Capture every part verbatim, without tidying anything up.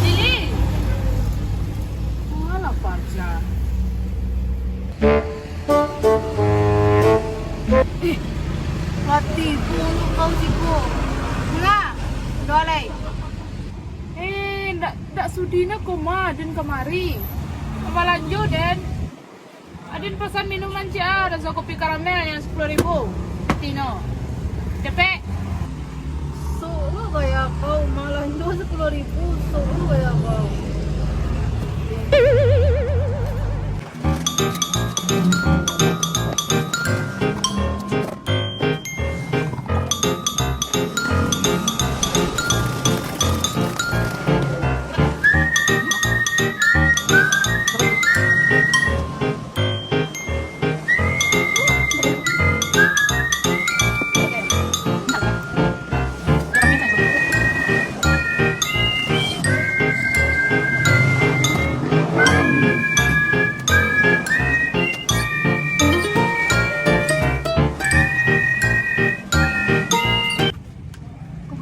Lili! Malah paja. Eh, mati pun kau siko. Mula, udah lai. Eh, ndak, ndak sudi na ko ma, den kamari. Balanjo, den. Aden pasan minuman ciek ah, rasa kopi karamel nan sapuluah ribu. Tino. Capek. Sok lo gaya kau, malah nyo sapuluah ribu, sok lo gaya kau.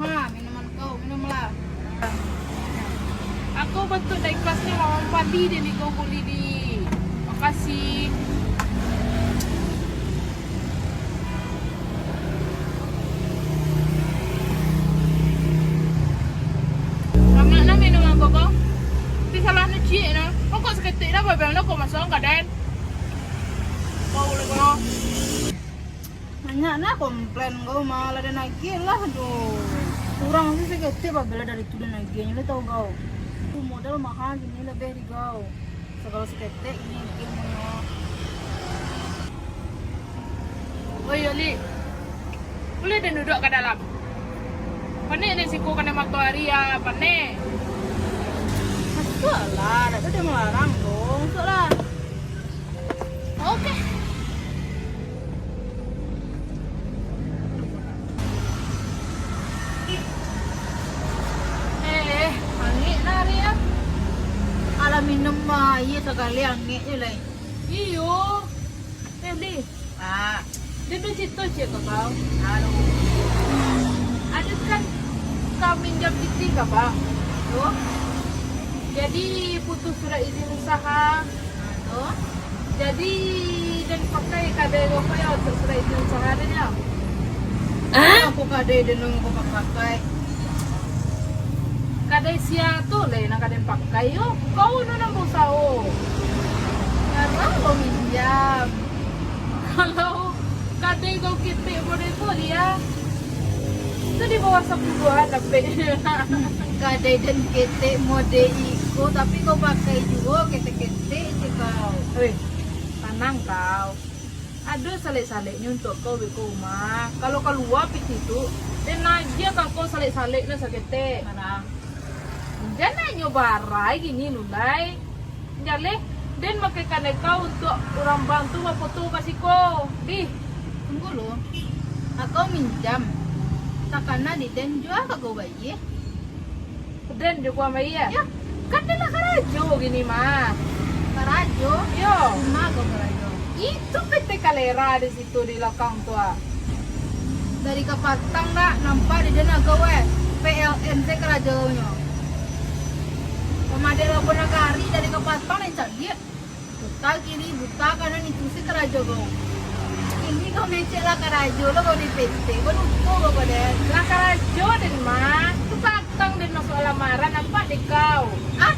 Ha, minuman kau, minumlah. Aku bantuak dari kelas ni, lawan padi dia ni kau buli di. Makasih. Lamak nah minuman kau, kau. Tapi salah nu ciek nah. Kau kok saketek dah, babel dah kau masuak ka den. Kau boleh kau. Banyak nah komplain kau, malah den agiah lah, aduh. Kurang se saketek babel dari tu den agiah, nyo lah tau kau. Tu modal maha gini lebih di kau. Sagalo saketek gini agiah nyo. Oi, Yoli. Buliah den duduak ka dalam? Panek den siko kanai matoari, ah, panek. Masuaklah, dak ado den malarang doh. Masuaklah. Oke. Eh, angek lah ari ah. Alah, minum aia sakali, angek se lai. Iyo. Eh, Li. Ah. Dia tu cerita cik ke kau? Halo. Ada kan kau minjam piti ke, Bang? Tu. Jadi, putus surat izin usaha. Tu. Jadi, den pakai kadai kau yo, untuk surat izin usaha den yo. Ah? Aku kadai den nang kau pakai. Kadai sia tu lai nan ka den pakai yo. Kau tu nan bausaho. Jarang kau minjam. Kalau kadai kau ketek model tu, Lia, tu di bawah sapuluahan dapek. Kadai den ketek model iko, tapi kau pakai juo ketek-ketek se kau. Weh, tanang kau. Ado salek-saleknyo untuak kau beko umah. Kalau kalua piti tu, den agiah ka kau salek-salek nan saketek. Mana? Jan nanyo barai gini lu lai. Jaleh, den makai kanai kau untuak urang bantu bafoto ka siko. Dih. Tunggu lu. Akau minjam. Takana di den jua ka kau bayie. Den jo kuah bayie? Yo. Kan den lah karajo gini mah. Karajo? Yo. Di ma kau karajo? Itu P T Kalera di situ di lakang tu ah. Dari kapatang dak nampak di den agak weh. P L N se karajonyo. Pamadai lampu nagari dari kapatang den caliak. Buta kiri, buta kanan, itu se karajo kau. Ini kau mecek lah karajo lo kau di P T. Kau lupo kau ko den. Lah karajo den mah. Tu patang den masuak lamaran nampak dek kau. Ah?